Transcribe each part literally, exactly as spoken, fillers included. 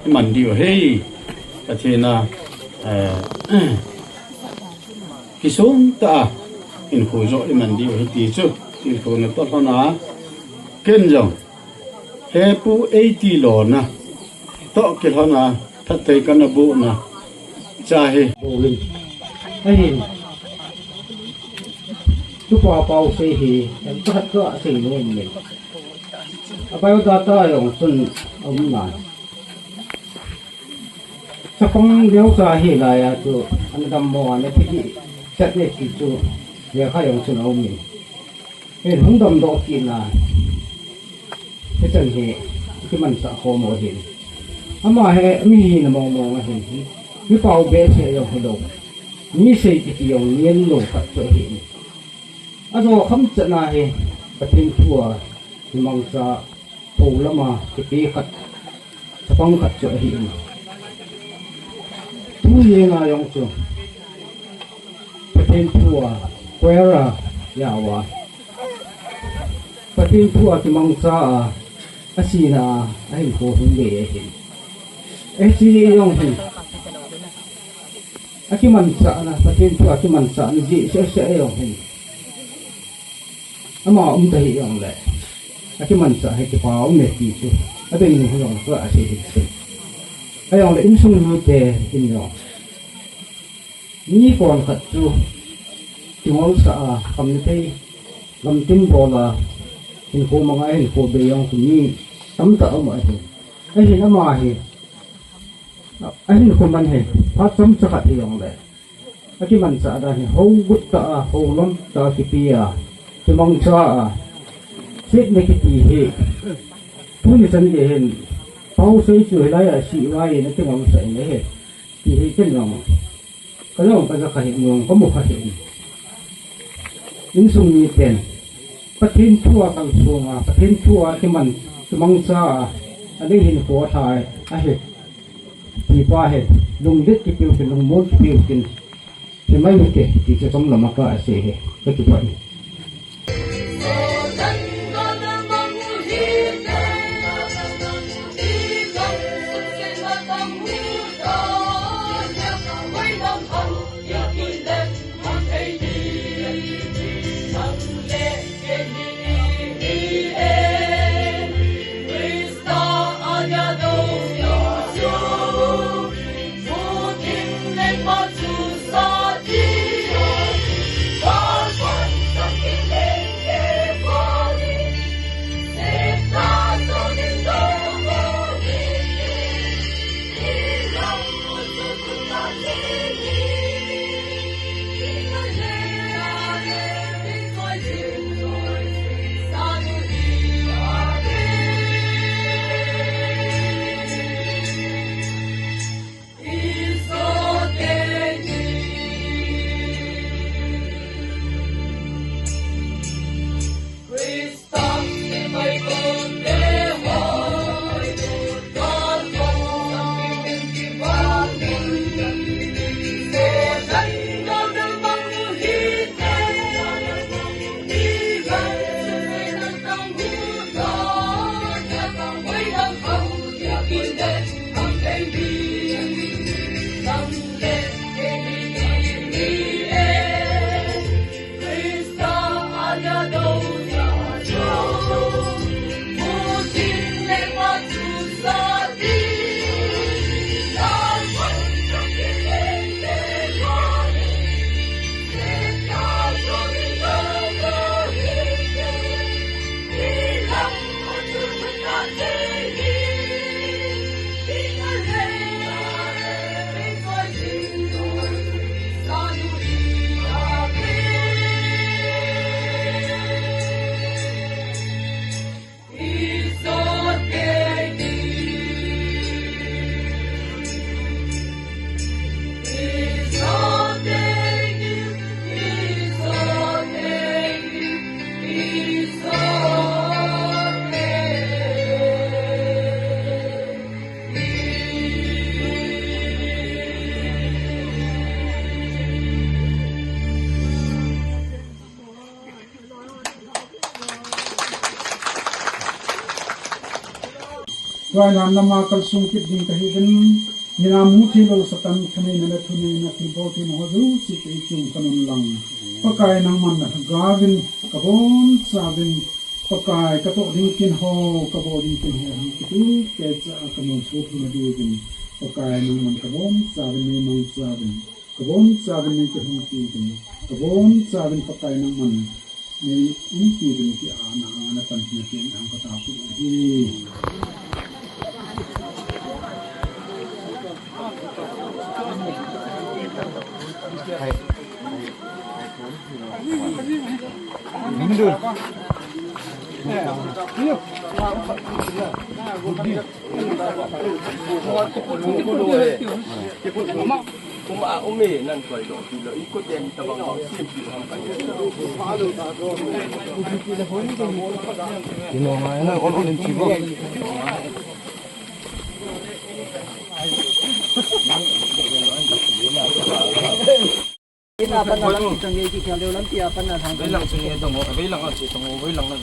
Iman diu ahi, Pathen a, eh, kisung tah a hinkho jo iman diu ahi ti chu, hinkho natoh lhon a, ken jong, he pu eiti lona toh kilhon a, phatthei kana bohna cha hi. Bouvin. Ahin. Tupa Pausei hi, em, kahat ka sei nom in. A biodata jong chun aum nai. Chapang neocha hi laiya chu, ana dammo a, ana phihih chet e ti chu, lekha jong chun aum in. Hin hung damdoh kit na, hichan hi, kimanchah khom u ahin. Ama hi, mi hina mong mong ahin. Mi pao behseh jong hilou. Mi sei kiti jong ngen lou khat chu ahin. Ajo kham chet na hi, Pathen thu a kimangcha, pou lam a kipe khat, chapang khat chu ahin. Tuni a jong chu, Pathen thu a, choir a jao a, Pathen thu a kimangcha a, asina a, ahinkho hung bei ahin. Hiche jong hin, akimanchahna, Pathen thu a kimanchahna jeh seh seh jong hin, ama um tahih jongle, akimanchah hi kipa um e ti chu, adei nu jong chu asei hin chun. Ahijongle insung mite in jong, mi kon khat chu kingolsah a, kam le thei, gamtin bol a, hinkho manga hinkho bei jong chu mi tamtah um ahi. Ahin ama hi, ahinkho man hi, phat chomcha khat hijongle, akimanchah dan hi, hougut tah a, houlam tah a kipe a, kimangcha a, setna kiti hi, tuni chan gei hin, Pausei chu hilai a sih vai in akingolsah in ahi, ti hi ken jong, kajong kaja kha hih, nung kamu kha hih. Insung miten, Pathen thu a kalsong a, Pathen thu a kiman, kimangcha a, adei hinkho alha ahi. Ti pa hi, lungdet kipeu kin, lungmon kipeu kin, himai ute, ti chu chomlam a ka asei hi, kakipah e. Vailhahna ma kalsung kit ding kahiuvin, mina mu theilou Satan thaneina le thuneina thilbol theina ho jouse kei chung kanun lang. Pakai nangman nalhagao vin, kabonchauvin, Pakai katoh ding kin ho, kabol ding kin ho, hung kitu kecha kamu so thuna diuvin, Pakai nangman kabonchauvin, neimangchauvin. Kabonchauvin neikilhung uvin, kabonchauvin Pakai nangman neiumpi uvin tia na, na pan na kin ang kata pu hi. Ina pan na lam ki chang ki khel deu lam ki a pan na thang. Veilang chang e tong o, veilang a chi tong o, veilang na.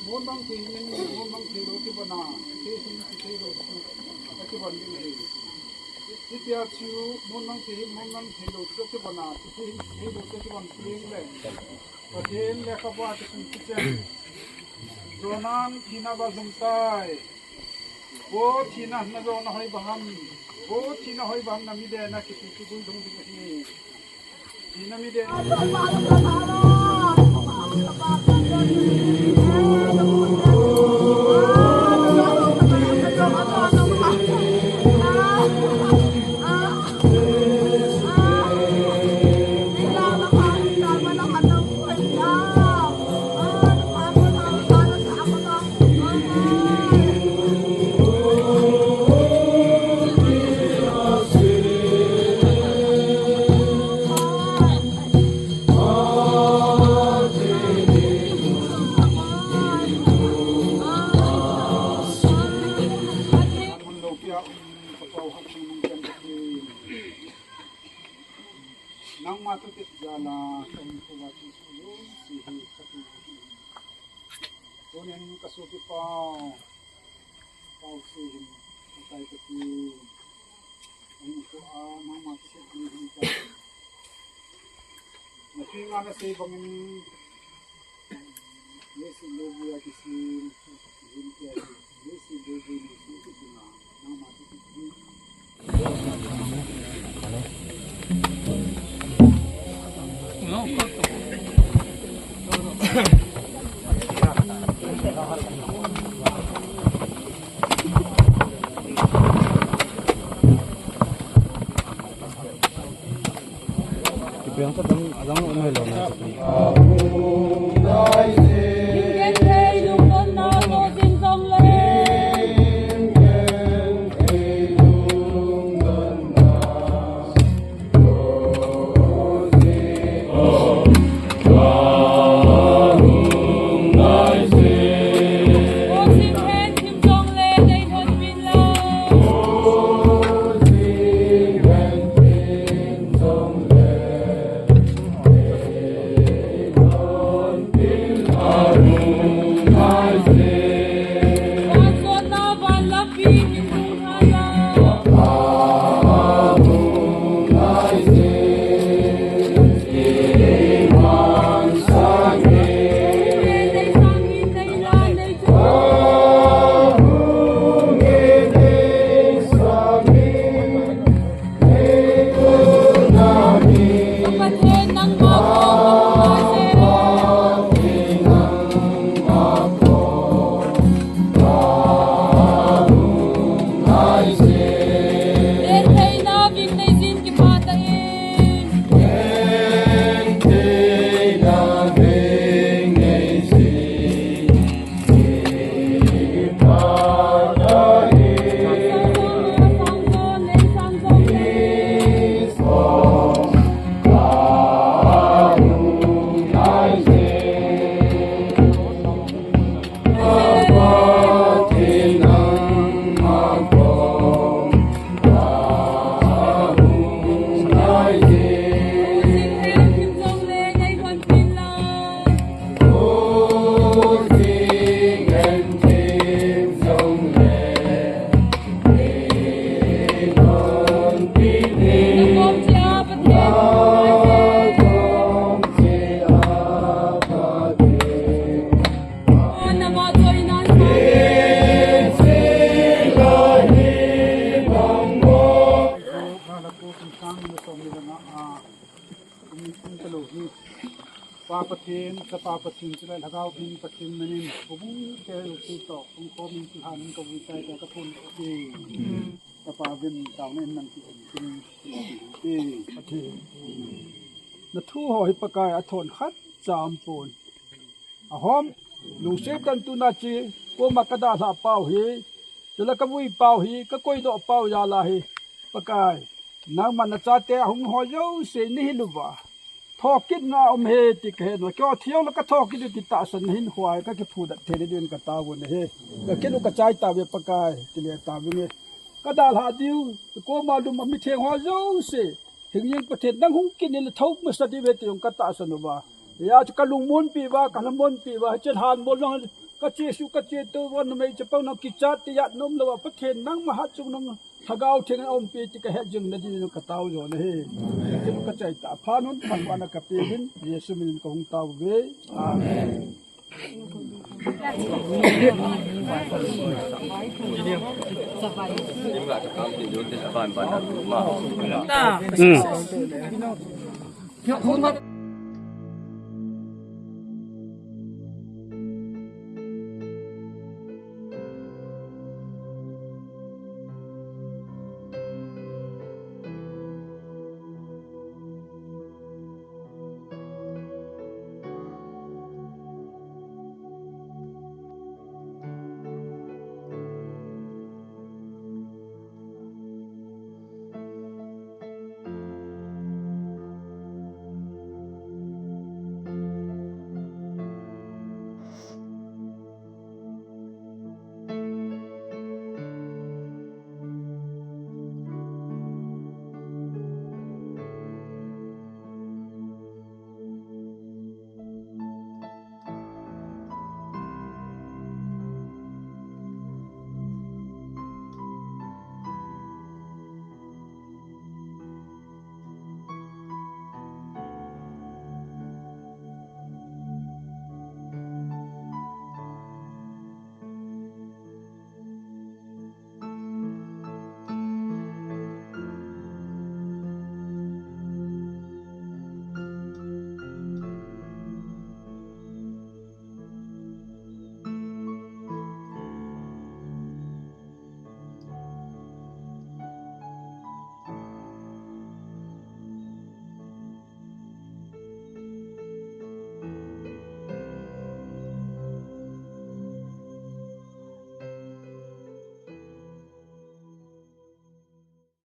Mon bang thei in, mon bang thei lou kibang a, thei in, thei lou, kibang ding ahi. Hitia chu, mon bang thei in, mon bang thei lou, kibang a, thei in, thei lou, kibang ding le. Pathen lekhabu a kisun kichen. Jonan thina va jong tai. Vo thina na Jona hoi ba ham. Vo thina hoi ba ham na mi de na kisun kibang ding ahi. Nangma tu tit jala, kan tu wa tu su, si hi, ka tu hi. Tunin ka sopi pau, pau si hin, ka kai ka ti, ahin ko a, nangma tu si hin ka. Na pi nga na sei bangin, Yesu lo bu ya ki si, hin ki ya, Yesu lo bu ni si ki na, nangma tu si hin. Pathen, Chapa Pathen, chule Lhagao Theng Pathen minin, kabung te u si to, kong komin si hanin kabung tai ta kapun ko ti. Tapa vin tau nen nang ki om kin ti. Pathen. Na thu ho hi Pakai a thon khat cham pon. Ahom, lungset tah in tuna chi, koma ka dalha pau hi, chule ka vui pau hi, ka koidoh pau jal a hi, Pakai, nangman na chate ahung ho jouse ni hi luva. Thokit nga um he ti ka he no, kyo thiong la ka thokit ti tahsan na hin huai ka kiphudat thei ni din ka tao ne he. Ka kinu ka chai tave Pakai, ti le tave nge. Ka dalha diu, koma lum a mitheng ho jouse. Hingjing Pathen nang hung kin in le thou masa diu ve ti jong ka tahsan uva. Ya chu ka lungmonpi uva, ka lhamonpi uva, hiche lhan bol jong ka chesu ka cheto uva, numei chapang nang kichat ti jat nom louva, Pathen nangma hat chung nang Lhagao Theng a umpi ti ka het jing na din ka tao jo na hi. Ka kin ka chai ta phan hun phan wana ka pe din, Jesu min ka hung tao ve. Amen.